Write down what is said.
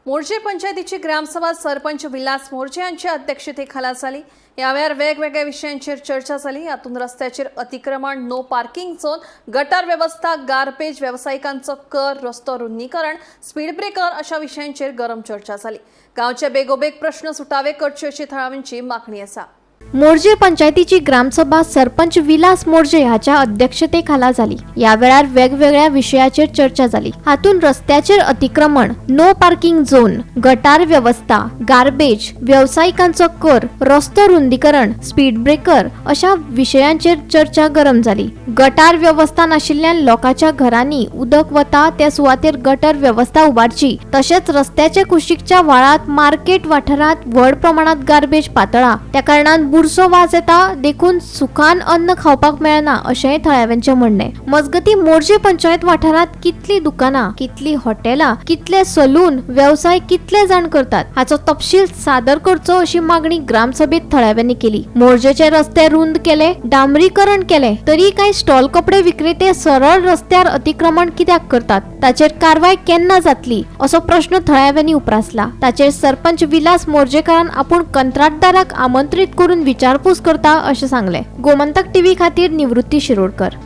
मोरजे पंचायतीची ग्रामसभा सरपंच विलास मोरजे यांच्या अध्यक्षतेखाला जाली. ह्या वेळार वेगवेगळ्या विशयांचेर चर्चा जाली. हातूंत रस्त्याचेर अतिक्रमण, नो पार्किंग झोन, गटार वेवस्था, गार्बेज, वेवसायिकांचो कर, रस्तो रुंदीकरण, स्पीड ब्रेकर अशा विशयांचेर गरम चर्चा जाली. गांवचे बेगोबेग प्रश्न सुटावे करचे अशी थळाव्यांची मागणी आसा. मोरजे पंचायतीची ग्रामसभा सरपंच विलास मोरजे हाच्या अध्यक्षतेखाला जाली. ह्या वेळार वेगवेगळ्या विशयाचेर चर्चा जाली. हातूंत रस्त्याचेर अतिक्रमण, नो पार्किंग झोन, गटार वेवस्था, गार्बेज, वेवसायिकांचो कर, रस्तो रुंदीकरण, स्पीड ब्रेकर अशा विशयांचेर चर्चा गरम जाली. गटार वेवस्था नाशिल्ल्यान लोकांच्या घरांनी उदक वता त्या सुवातेर गटर वेवस्था उबारची, तशेंच रस्त्याच्या कुशीकच्या व्हाळांत, मार्केट वाठारांत व्हड प्रमाणात गार्बेज पातळा, त्या कारणान बुरसो वास येता, देखून सुखान अन्न खावपाक मेळना अशेंय थळाव्यांचें म्हणणें. मजगती, मोरजे पंचायत वाठारांत कितली दुकानां, कितली हॉटेलां, कितले सलून वेवसाय कितले जाण करतात हाचो तपशील सादर करचो अशी मागणी ग्रामसभेत थळाव्यांनी केली. मोरजेचे रस्ते रुंद केले, डांबरीकरण केले, तरी कांय स्टॉल कपडे विक्रेते सरळ रस्त्यार अतिक्रमण कित्याक करतात, ताचेर कारवाय केन्ना जातली असो प्रश्न थळाव्यांनी उप्रासला. ताचेर सरपंच विलास मोरजेकारान आपूण कंत्राटदाराक आमंत्रीत करून विचारपूस करता अशें सांगलें. गोमंतक टीव्ही खातीर निवृत्ती शिरोडकर.